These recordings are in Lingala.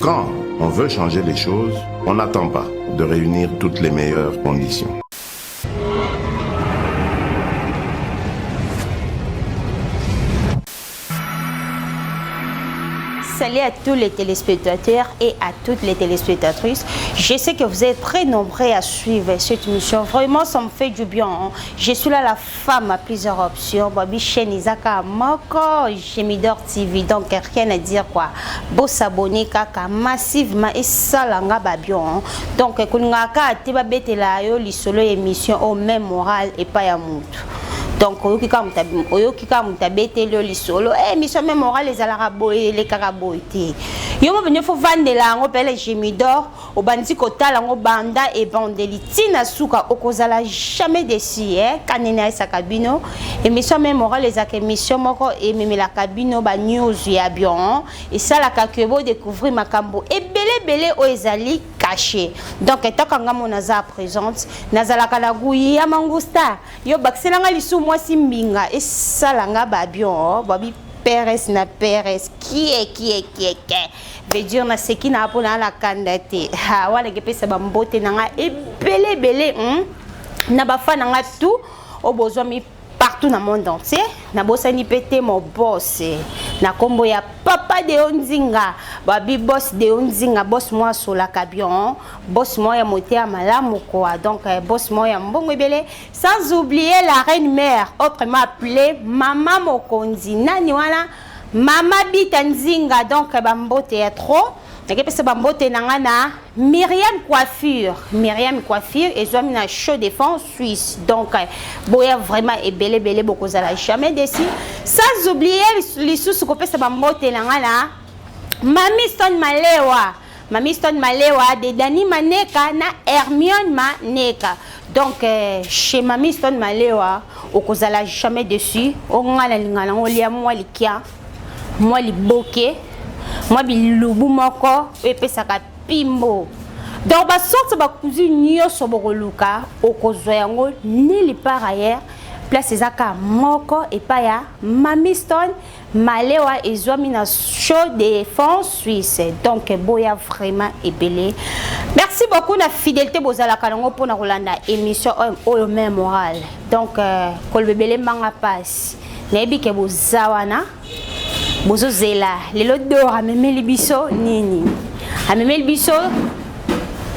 Quand on veut changer les choses, on n'attend pas de réunir toutes les meilleures conditions. Salut à tous les téléspectateurs et à toutes les téléspectatrices. Je sais que vous êtes très nombreux à suivre cette émission. Vraiment, ça me fait du bien. Hein. Je suis là la femme à plusieurs options. Babi chaîne Isaka Moko, Gemidor TV. Donc, rien à dire quoi. Bo s'abonner kaka massivement et salanga babion. Hein. Donc, kolingaka te babetela yo lisolo émission au même moral et pas ya mutu. Donc, oyoki kaka moto abeteli yo lisolo eh, émission même moral ezalaka boye elekaka boye te yo mo pene fo vandela yango pele Gemidor Obandi kotala yango banda ebandeli ti na suka okozala jamais deçu eh kanene ayesaka bino emission meme morale ezalaka emission moko ememelaka bino ba news ya bien esalaka que bo découvrir makambo ebele ebele oyo ezali caché donc etaka nga mona naza présente nazalaka na goût ya mangusta yo bakisela nga lisusu mwasi mbinga esala nga ba bien oh, babi peres na peres kie kie kie kie veut dire naseki na mpo na na kanda te wana ekepesa bambote na nga ebele ebele hmm? na bafa na nga tout oyo bozwami partout na monde entier nabosani mpe te mo boss na nkombo ya papa deo nzinga babi boss deo nzinga boss mwa asolaka bien boss mwa ya moteya malamu quoi donc eh, boss mwa ya mbongo ebele sans oublier la reine mère autrement appelée mama mokonzi nani wana Mama Bita Nzinga donc ba mbote ya trop nakepesa ba mbote na nga na Myriam Coiffure Myriam Coiffure ezwami na Chaux de Fonds Suisse donc boya vraiment ebele ebele bokozala jamais déçu sans oublier lisusu kopesa ba mbote na nga na Mami Stone Malewa Mami Stone Malewa de Dani Maneka na Hermione Maneka. Donc euh, chez Mami Stone Malewa okozala jamais dessus. Onga na lingana ngo lia mwa likia, mwa liboke, mwa bilubu moko epesaka pimbo. Donc ba sorte ba cuisine nyonso bokoluka okozwa yango nulle part ailleurs. Place ezaka moko epai ya Mami Stone Malewa ezwami na show de fonds suisse donc boya vraiment ebele merci beaucoup na fidélité bozalaka nango mpona kolanda émission oyo main morale donc euh, koloba ebele mbanga mpasi nayebi ke boza wana bozozela lelo dor amemeli biso nini amemeli biso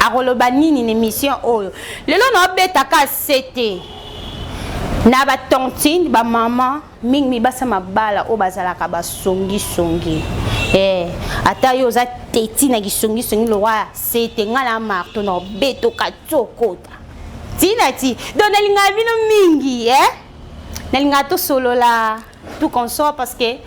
akoloba nini na émission oyo lelo naobetaka sete na batontine bamama mingi mingi basi ya mabala oyo bazalaka basongisongi eh, ata yo oza teti na kisongisongi lokola sete ngai na marto na obetoka ti okota ntina ti donc nalingaka bino mingi eh? nalingaka tosolola tout consort parce que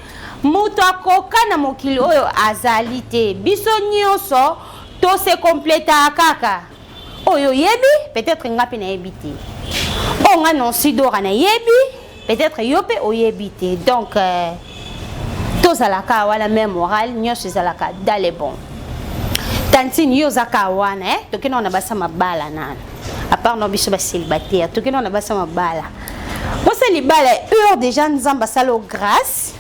moto akoka na mokili oyo azali te biso nyonso tose kompletaka kaka oyo oyebi peut-être nga mpe nayebi te oyo nga Nancy Dora nayebi peut-être yo mpe oyebi te donc euh, tozalaka wana même morale nyonso ezalaka dans le bon tantine yo oza kaka wana eh? tokende wana basa mabala nano apart no biso bacélibataire tokende wana basa mabala bosa libala heure déjà nzambe asala o grâce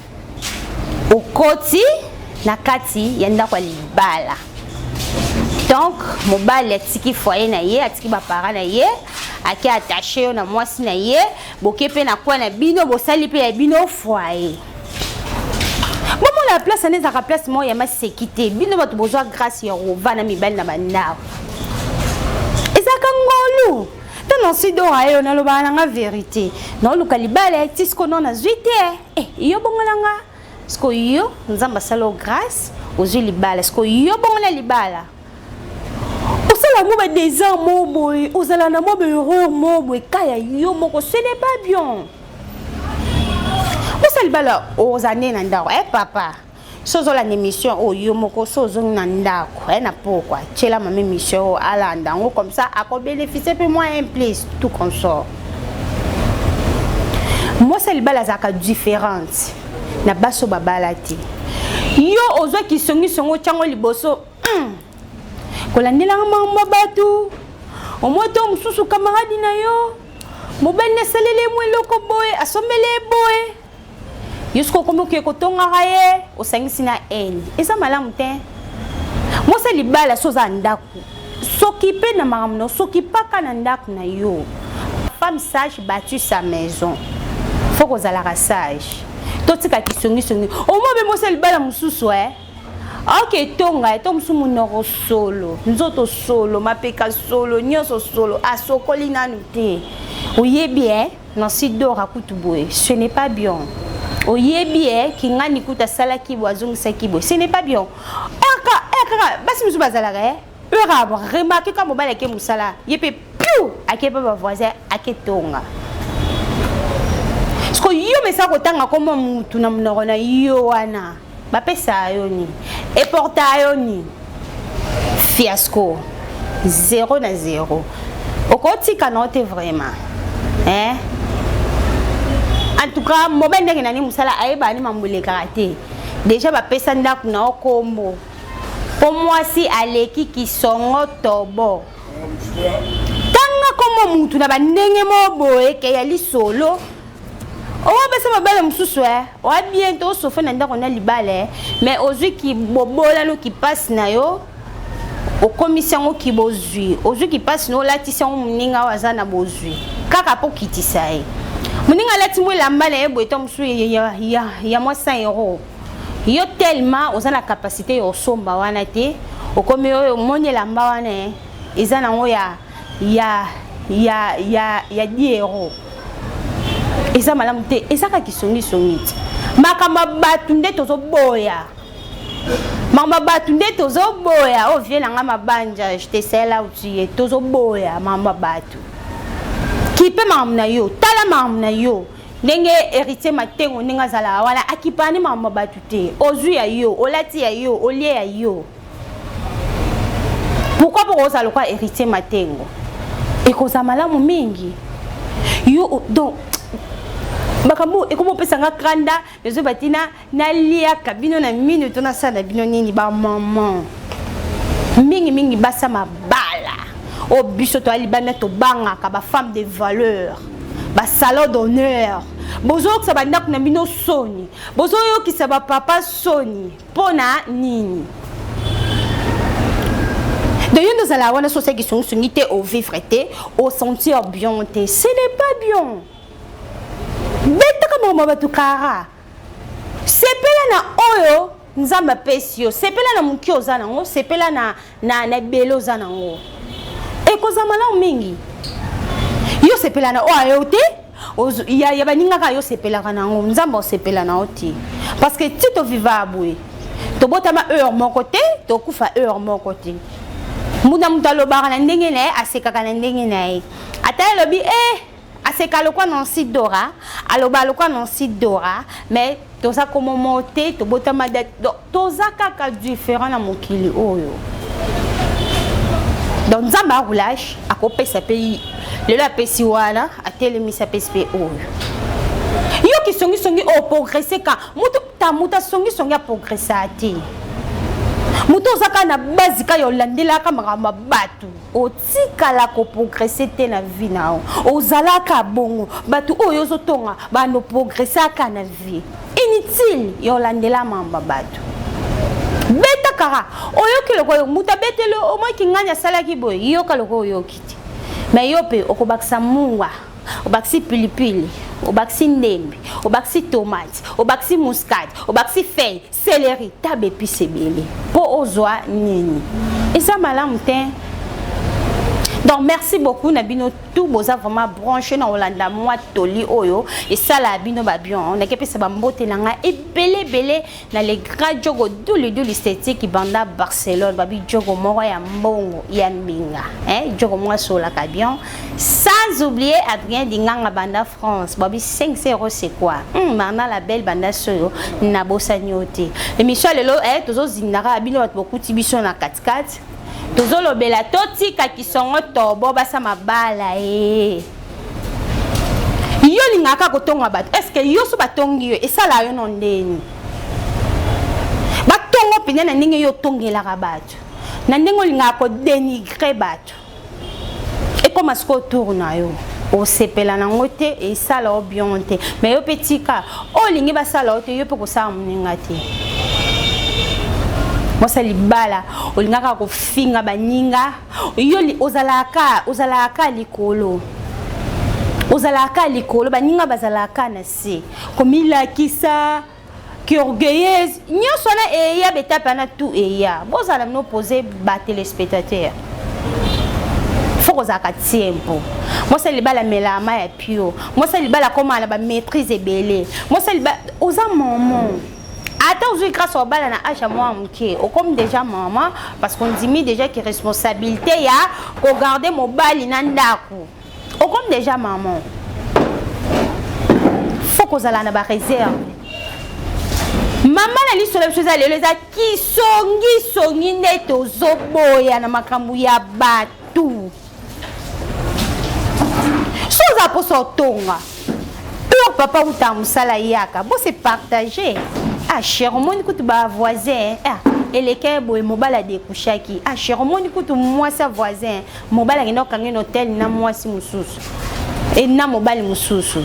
okoti na kati ya ndako ya libala donc mobali atiki foyer na ye atiki baparent na ye ake attache yo na mwasi na ye boke mpe na kwa na bino bosali mpe ya bino foyer bomona place wana ezalaka place moko ya maseki te bino bato bozwa grâce ya kova na mibali na bandako ezalaka ngolu ntango nsidora yo nalobaka na nga verité naoluka libala ti siko no nazwi te eh, yo bongo na nga siko yo nzambe asala yo grâce ozwi libala siko yo bongo na libala osala yango ba désert mo boye ozala na mwa baerreur mo boye kaya yo moko ce n'est pas bien osala libala oza nde na ndako eh papa so ozolanda émission oyo yo moko so ozongi na ndako eh, na pokwa tyela mama émission oyo alanda yango comme ça akobénéficie mpe mwa un plus tout consort mwasi ya libala azalaka différente na basi oyo babala te yo ozwa kisongisongi otyango liboso mm. kolandelanga makambo ya bato omoi to mosusu kamaradi na yo mobali nasaleli ye mwa eloko boye asombeli ye boye yo soki okomi oke kotongaka ye osangisi na haine eza malamu te. Mwasi ya libala so oza na ndako, s'occuper na makambo na s'occupaka na ndako na yo. Femme sage bâtit sa maison. Faut kozalaka sage. Totika kisongisongi. Omoi mpe mwasi ya libala mosusu eh. Ok tonga to mosusu monoko solo, nzoto solo, mapeka solo, nyonso solo, asokoli nanu te. Oyebi eh? Nancy Dora kutu boye, ce n'est pas bien. Oyebi eh, kingani kutu asalaki boye, azongisaki boye, ce n'est pas bien. Eka, eka, basi mosusu bazalaka eh. Heure remarque ka mobali ake mosala, ye pe piu ake pa ba voisin ake tonga. Siko yo mesa kotanga kombo mutu na monoko na yo wana, bapesa yo nini? Eporta yo nini? Fiasco. 0 na 0. Okotika na te vraiment. Hein? En tout cas, mobali ndenge nani mosala ayeba ni mambo elekaka te. Déjà bapesa ndako na yo kombo. Po mwasi aleki kisongo tobo. Tanga kombo mutu na bandenge mo boye ke ya lisolo. Owa besa mabala mosusu eh. Owa bien to sofa na ndako na libala eh. Mais ozwi kibobola no kipasi na yo. Okomisi yango kibozwi, ozwi kipasi na olatisi yango moninga oyo aza na bozwi kaka mpo kitisa ye. Moninga alati mwa elamba na ye boye to mosusu ya mwa 100 euro, yo tellement oza na capacité ya osomba wana te, okomi oyo omoni elamba wana eh, eza nango ya 10 euro, eza malamu te, eza kaka kisongisongi te. Makambo ya bato nde tozoboya, makambo ya bato nde tozoboya. Oyo vie na nga mabanja, je te sais là où tu es. Tozoboya makambo ya bato. Kipe makambo na yo, tala makambo na yo ndenge Héritier Matengo ndenge azalaka wana, akipani makambo ya bato te. Ozwi ya yo, olati ya yo, olie ya yo. Pourquoi mpo kozala lokola Héritier Matengo? Ekozala malamu mingi yo. Donc makambo ekoma opesanga kanda, ezoba tina naliaka bino na mino to nasala na bino nini. Bamama mingimingi basa mabala oyo biso toya libanda, tobangaka bafemme de valeur, basalon d'honneur. Bozoyokisa bandako na bino soni, bozoyokisa bapapa soni. Mpo na nini? Donc yo nde ozala wana, so osaki songisongi te, ovivre te, osentir bien te, ce n'est pas bien. Betaka makambo ya bato kara, sepela na oyo Nzambe apesi yo, sepela na moki oza nango, sepela na ebele oza nango, ekozala malamu mingi. Yo sepela na oyo ayo te ya baningaka, yo sepelaka nango, Nzambe osepela na yo te, parce que ti toviva boye, tobotama heure moko te, tokufa heure moko te. Mbunda moto alobaka na ndenge na ye, asekaka na ndenge na ye. Ata elobi eh, aseka lokwa Nancy Dora, aloba lokwa Nancy Dora, mais toza komomo te, tobotama date, toza kaka différent na mokili oyo. Donc Nzambe aroulage akopesa mpe lelo, apesi wana, atelemisi, apesi mpe oyo. Yo kisongisongi oprogresse ka moto ta moto asongisongi aprogressa te. Moto oza kaka na base ka ya olandelaka makambo ya bato, otikala koprogresse te na vie na yo. Ozalaka bongo, bato oyo ozotonga bando progressaka na vie. Inutile ya olandela makambo ya bato. Beta kaka oyoki lokola moto abeteli, omoki ngani asalaki boye, yoka lokola oyoki te. Me yo mpe okobakisa mungwa, obakisi pilipili, obakisi ndembe, obakisi tomate, obakisi muscade, obakisi feuille céleri, ta baépice ebele mpo ozwa nini? Eza malamu te. Donc merci beaucoup na bino tout boza vraiment branché na olanda mwa toli oyo esala bino babion. Nakepesa bambote na ngai ebele ebele na le grand Jogo Duli Duli esthétique banda Barcelone, babi Jogo moko ya mbongo ya mbinga eh, Jogo moko asolaka bien. Sans oublier Adrien Dinganga banda France, babi 5 euros c'est quoi, Marna la belle banda soyo, nabosani yo te. Émission lelo eh, tozozindaka bino bato bokuti biso na katikati, tozolobela totika kisongo tobo basa mabala e. Yo olingaka kotonga bato, est ce que yo so batongi yo, esala yo no ndeni? Batongo mpenza na ndenge yo otongelaka bato, na ndenge olingaka kodénigrer bato, ekóma sikoyo tour na yo, osepela nango te, esala yo bien te. Mais yo mpe tika oyo olingi basala yo te, yo mpe kosala moninga te. Mwasi ya libala olingaka kofinga baninga, yo ozalaka ozalaka likolo, ozalaka likolo, baninga bazalaka na se, komilakisa ki-orgueilleuse nyonso wana eya betape wana tout eya. Bozala bino pose ba téléspectateurs, faut kozalaka tiempo. Mwasi ya libala amelaka mai ya pio, mwasi ya libala akomaka na bamaîtrise ebele. Mwasi ya libala oza mama, ata ozwi grâce obala na âge ya mwa moke, okomi déjà mama, parce qu'on ndimi déjà ki responsabilité ya kogarde mobali na ndako, okomi déjà mama, faut kozala na baréserve. Mama na liso na biso eza lelo, eza kisongisongi nde tozoboya na makambo ya bato. So oza mposa otonga to papa uta mosala, yaka bose partage. Ah cher, omoni kutu bavoisin, ah eleke boye, mobali adekushaki. Ah cher, omoni kutu mwasi ya voisin, mobali akenda kokanga na hotel na mwasi mosusu e na mobali mosusu.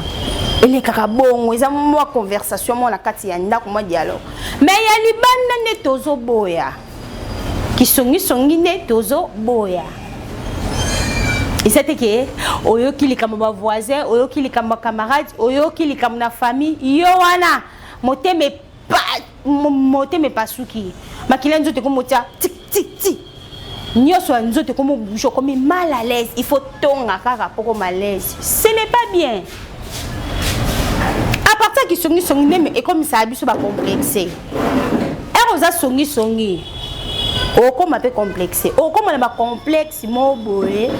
Elekaka bongo, eza mwa conversation mwa na kati ya ndako, mwa dialogue. Mais ya libanda nde tozoboya, kisongisongi nde tozoboya. Eza te ke oyoki likambo bavoisin, oyoki likambo camarade, oyoki likambo na famille, yo wana motema motema epasuki, makila nzoto ekomotia tik tik tik, nyonso ya nzoto ekomi bouge, okomi mal à l'aise, il faut tonga kaka po koma à l'aise. Ce n'est pas bien. À partir ya kisongisongi nde ekomisaka biso bacomplexe. Ere oza songisongi, okóma mpe complexe, okóma na bacomplexe mo boye,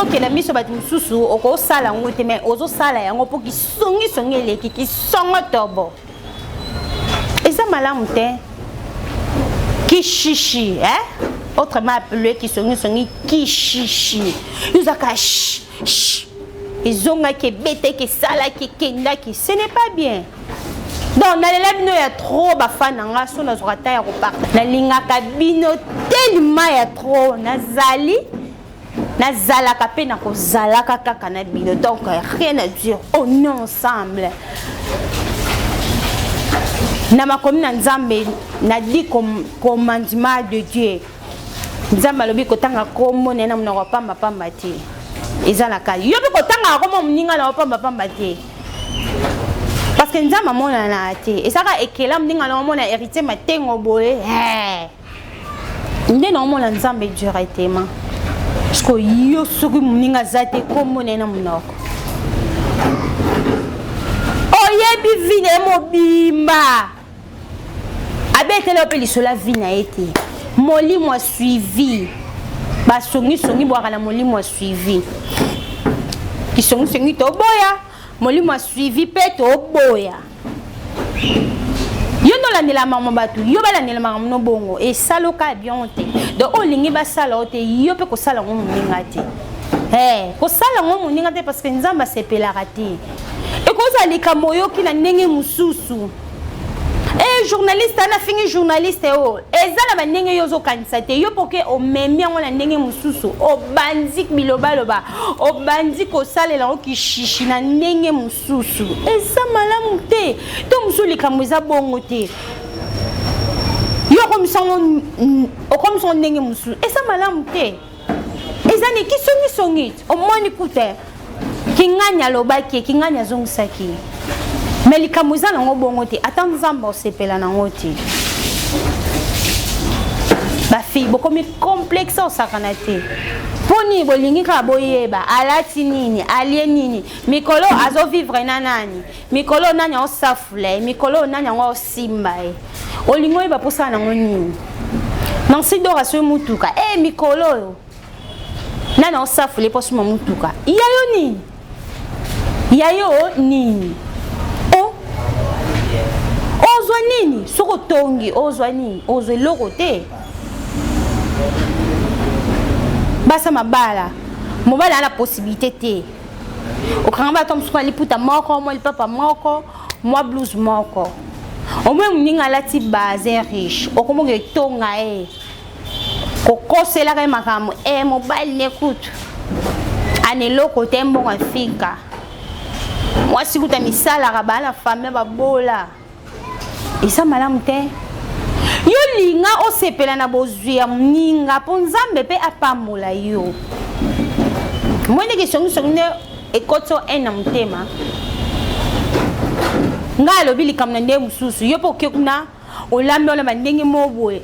okenda miso bato mosusu okosala yango te, mais ozosala yango mpo kisongisongi eleki, kisongo tobo eza malamu te. Kishishi, eh? Autrement appelé kisongisongi, kishishi, yozaka sh sh, ezongaki, ebetaki, esalaki, ekendaki, ce n'est pas bien. Donc nalela bino ya trop, bafan na nga. So nazwaka ta ya koparta, nalingaka bino tellement ya trop. Nazali, nazalaka mpe na kozalaka kaka na bino, donc rien à dire, on est ensemble. Na makomi na Nzambe, na 10 commandement de Dieu, Nzambe alobi kotanga kombo na ye na monoko pambapamba te. Eza na kali yo mpe kotangaka kombo moninga na yo pambapamba te, parce que Nzambe amonana te. Ezaka ekela moninga na omona Héritier Matengo boye nde na omona Nzambe directement, parce que yo soki moninga aza te, kombo na ye na monoko, oyebi vie na ye mobimba, abeteli yo mpe lisolo ya vie na ye te. Molimo ya suivi, basongisongi bwaka na molimo ya suivi, kisongisongi toboya, molimo ya suivi mpe toboya. Yo nde olandela makambo bato, yo balandela makambo no bongo, esaloka bien te. Donc oyo olingi basala yo te, yo mpe kosala yango moninga te. Hey, kosala yango moninga te, parce que Nzambe asepelaka te. Ekozala likambo oyoki na ndenge mosusu, e journaliste ana afingi journaliste oyo, eza na bandenge yo ozokanisa te, yo mpoke omemi yango na ndenge mosusu, obandi bilobaloba, obandi kosalela yango kishishi na ndenge mosusu, eza malamu te. To mosusu likambo eza bongo te, yo okomisa yango ndenge mosusu, eza malamu te. Eza ni kisongisongi. Omoni kuta kingani alobaki, kingani azongisaki, mais likambo eza nango bongo te, ata Nzambe osepela nango te. Bafille bokomi complexe, osakana te. Mpo nini bolingi kaka boyeba alati nini, alie nini mikolo, azovivre na nani mikolo, nani aosafula ye mikolo, nani yango aosimba ye? Olingi oyeba mposala nango nini? Nansi Dora soki mutuka e mikolo oyo, nani aosafula ye mpo asuma mutuka ya yo nini, ya yo nini? O ozwa nini soki otongi? Ozwa nini? Ozwa eloko te. Basa mabala, mobali ana possibilité te, okanga bato mosuku na liputa moko, mwa lipapa moko, mwa blouse moko. Omoi moninga alati bazin riche, okomoka etonga ye, kokoselaka ye makambo e mobali ne kutu ana eloko te, mbongo afika mwasi kuta misalaka baa na famille babola. Eza malamu te. Yo linga osepela na bozwi ya moninga mpo Nzambe mpe apambola yo. Moi ndenge songisongi nde ekoti yo haine na motema. Ngai alobi likambo na ndenge mosusu, yo mpe oke kuna olambi olamba ndenge moko boye.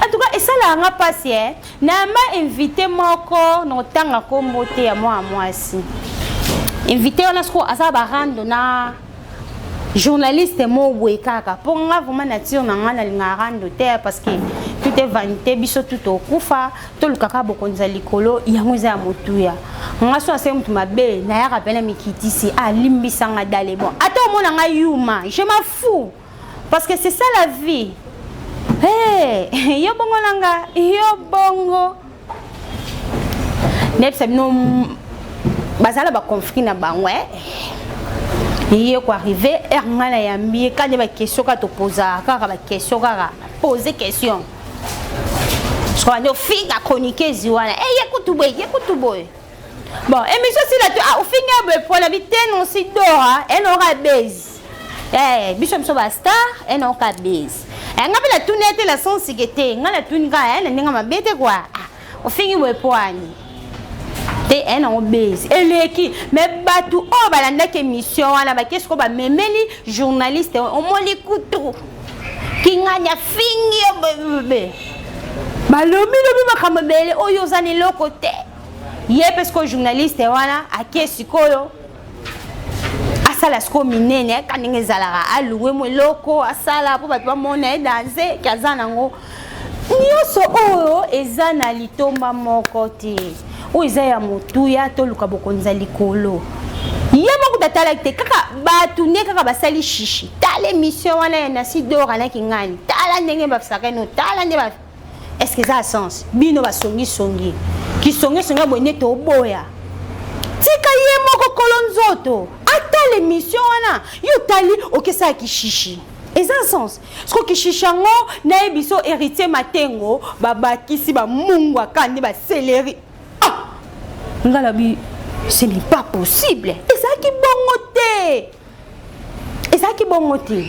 En tout cas esalaka nga mpasi eh. Nayamba invité moko na kotanga nkombo te ya mwana mwasi. Invité wana sikoyo aza barando na journaliste moko boye kaka mpo nga vraiment nature na nga nalingaka rando te parce que tout est vanité, biso tout tokufa, tolukaka bokonzi ya likolo, yango eza ya motuya. Nga so asali motu mabe, nayaka mpe na mikitisi, alimbisa nga dale bon, ata omona nga yuma, je m'en fous parce que c'est ça la vie. Hey, yo bongo na nga, yo bongo nayebisa bino bazala baconflit na bango eh. Ye koarrive ere ngai nayambi ye kande baquestion kaka topozaka kaka baquestion kaka pose question soki ofinga chroniqueuse wana e ye kutu boye, ye kutu boye. Bon, émission sila tu ah ofinga boye mpona biteno si dora enoka base eh biso biso ba star enoka base eh nga mpe natuni ete la sensike te, nga natuni kaka na ndenge mabe te quoi. Ah, ofingi boye poani te nango base eleki. Mais bato oyo balandaki émission wana bake sikoyo bamemeli journaliste, omoni kutu kingani afingi yo be, balobi lobi makambo ebele oyo oza na eloko te. Ye mpe sikoyo journaliste wana ake sikoyo asala sikoyo minene ka ndenge ezalaka, aluwe mo eloko asala mpo bato bamona ye danse ke aza nango nyonso. Oyo eza na litomba moko te, oyo eza ya motuya, toluka bokonzi ya likolo. Ye moko tatalaki te, kaka bato nde kaka basali shishi. Tala émission wana ya Nasi Dora naki ngani, tala ndenge basaka no, tala nde ba est ce que eza sens? Bino basongisongi, kisongisongi boye nde toboya. Tika ye moko kolo nzoto atala émission wana. Yo otali, okesala kishishi, eza sens? Siko kishishi yango nayebi so Héritier Matengo babakisi bamungwa kaka nde baseleri. Ah, nga nabi ce n'est pas possible, ezalaki bongo te, ezalaki bongo te.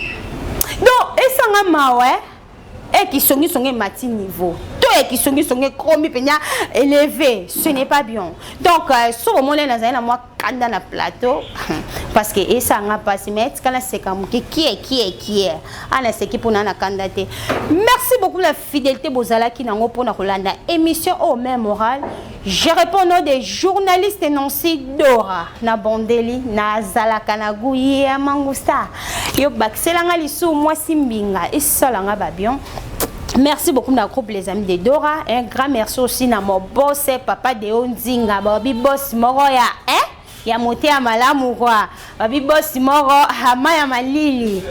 Donc esanga mawa e kisongisongi emati niveau to ya kisongisongi ekomi mpenza élevé, ce n'est pas bien. Donc so bomoni nazali na mwa kanda na plateau parce que esanga mpasi, mais etika naseka moke kie kie kie ana seki mpona na kanda te. Merci beaucoup la fidélité bozalaki nango mpona kolanda émission oyo même moral. Je réponds au nom des journalistes Nancy Dora na bondeli nazalaka na goût ya mangusta yo bakiselanga lisu mwasi mbinga esalanga babion. Merci beaucoup na groupe Les Amis de Dora. Un grand merci aussi na mon boss, Papa Deo Nzinga. Babi boss moko ya, hein? Ya motema malamu quoi. Babi boss moko hama ya malili.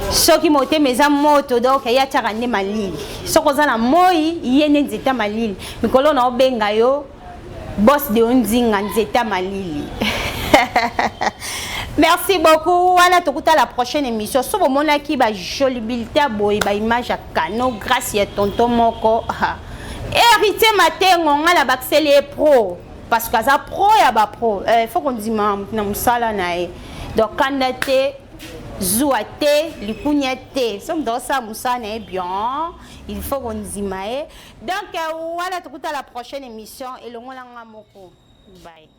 Soki motema eza moto, donc ya tiaka nde malili. Soki oza na moi, ye nde nzeta malili. Mikolo na obenga yo boss Deo Nzinga nzeta malili. Merci beaucoup. Wana tokuta la prochaine émission. So bomonaki ba jolibilité boye, ba image ya kano grâce ya tonton moko. Héritier Matengo nga na bakiseli ye pro parce que aza pro ya ba pro. Il faut qu'on dima na musala na ye. Donc kanda te, zuwa te, likunya te. So moto osala mosala na ye bien, il faut qu'on dima ye. Donc voilà, tokuta la prochaine émission elongolanga moko. Bye.